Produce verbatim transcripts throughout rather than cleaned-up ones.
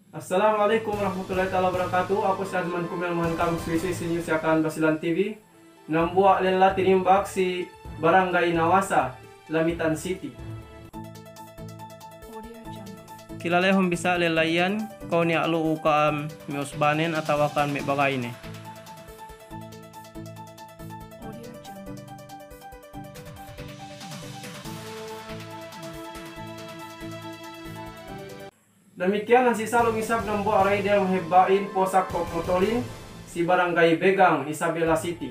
Assalamu alaikum warahmatullahi ta'ala wabarakatuh. Aku si Azman Kumel, mahan kam suwi-suwi si News Yakan Basilan T V. Nambuwa' lella tinimbak si Barangay Nawasa, Lamitan City. Kilalehun bisa' lella iyan, kuwe' niya' lu'u ka'am me' usbanen atawakan me' bagayne. Damikiyanan si Salung isab nambuwa' rider mahebba'in posak kok motolin si Barangay Begang, Isabela City.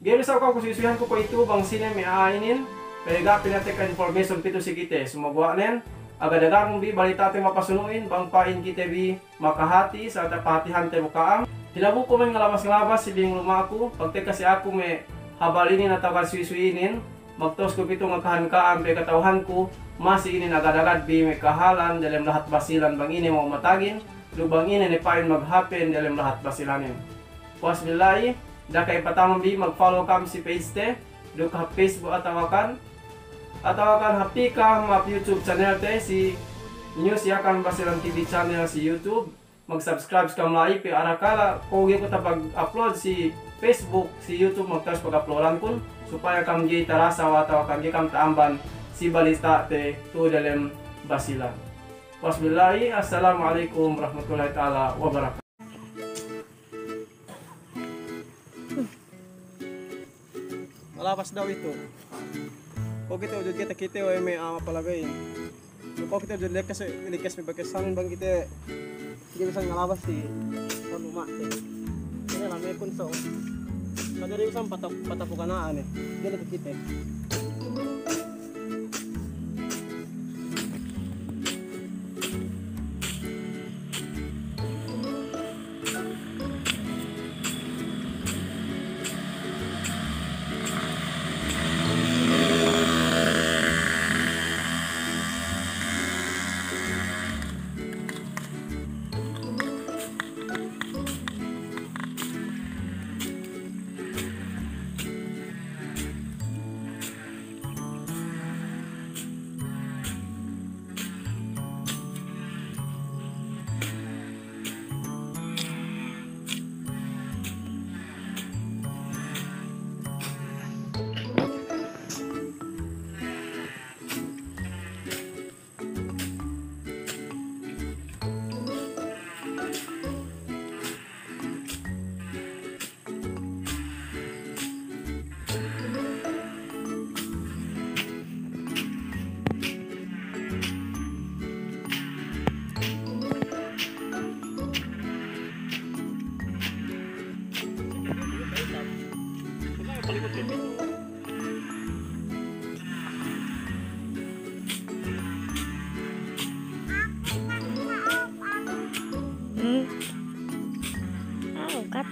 Ga'i du isab ku suwi-suwihanku kuwe'itu bang sine me' a'a inin, pegge' ga' pe ne tekka information pitu si kite, sumaguwa' nen, agad-agadun bi balita'te mapasunu'in, bang pa'in kite bi makahati, sarta' pahatihante bu ka'am. Hinabu ku me' ngalabas-ngalabas si diyalem luma'ku, pagtekka si aku me' habal inin atawa suwi-suwi inin, magtawus ku pitu ngakahan ka'am pe kata'uhanku, masi inin agad-agad bi me' kahalan diyalem lahat Basilan bang ine ma'umantagin, duk bang ine ne pa'in maghapen diyalem lahat Basilanin. Puwas billahi, da'a ke patamam bi mag-follow kam si page te, duk hap Facebook atawakan, atawakan hap pika, hap YouTube channel te si News Yakan Basilan T V channel si YouTube. Mag-subscribe kam la'i pe arakala' kuwe' ga'i ku tapag-upload si Facebook, si YouTube magtawus pag-uploadan kun, supaya kam ga'i tarasa atawakan ga'i kam ta'amban si balita'te tu'u diyalem Basilan. Puwas billahi, assalamu alaikum warahmatullahi ta'ala wabarakatuh. Malabas daw itu. Kuwe' kite ujud kite, kite we' me' a'a palabey. Kuwe' kite ujud lekes, lekes me' bakesanin bang kite ga'i bisan ngalabas si luma' te. Ine lamekun so. Kajari bisan patap-, patapukan a'a ne. Ga'i ne kite. Hmm. Ah, angkat.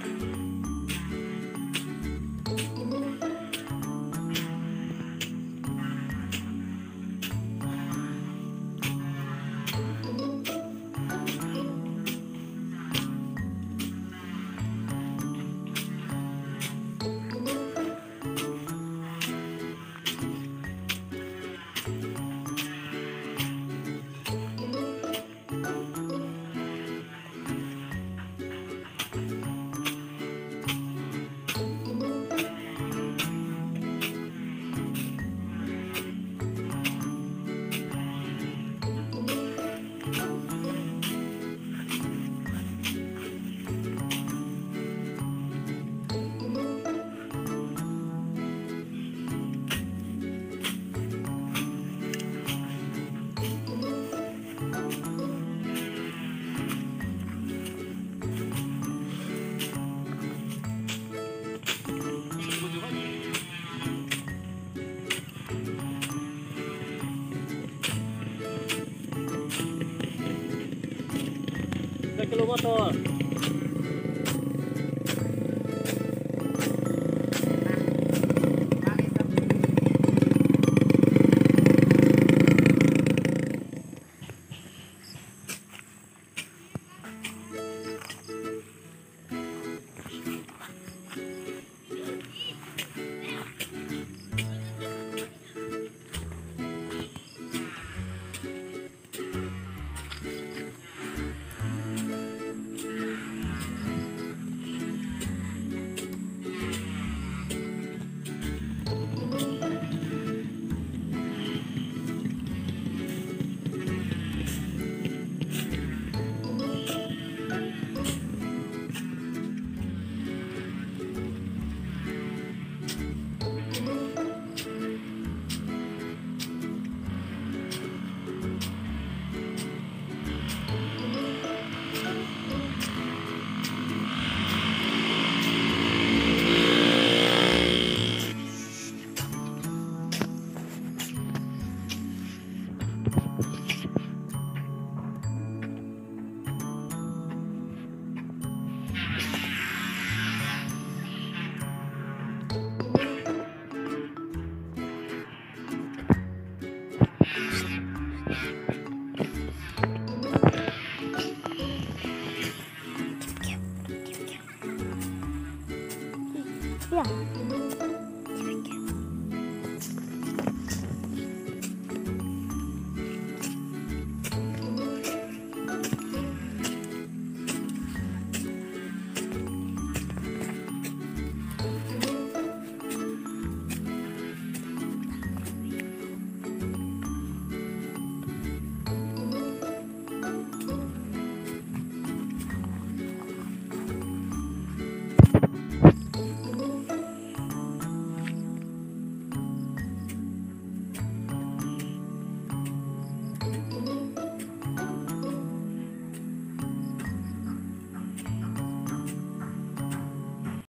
Ya.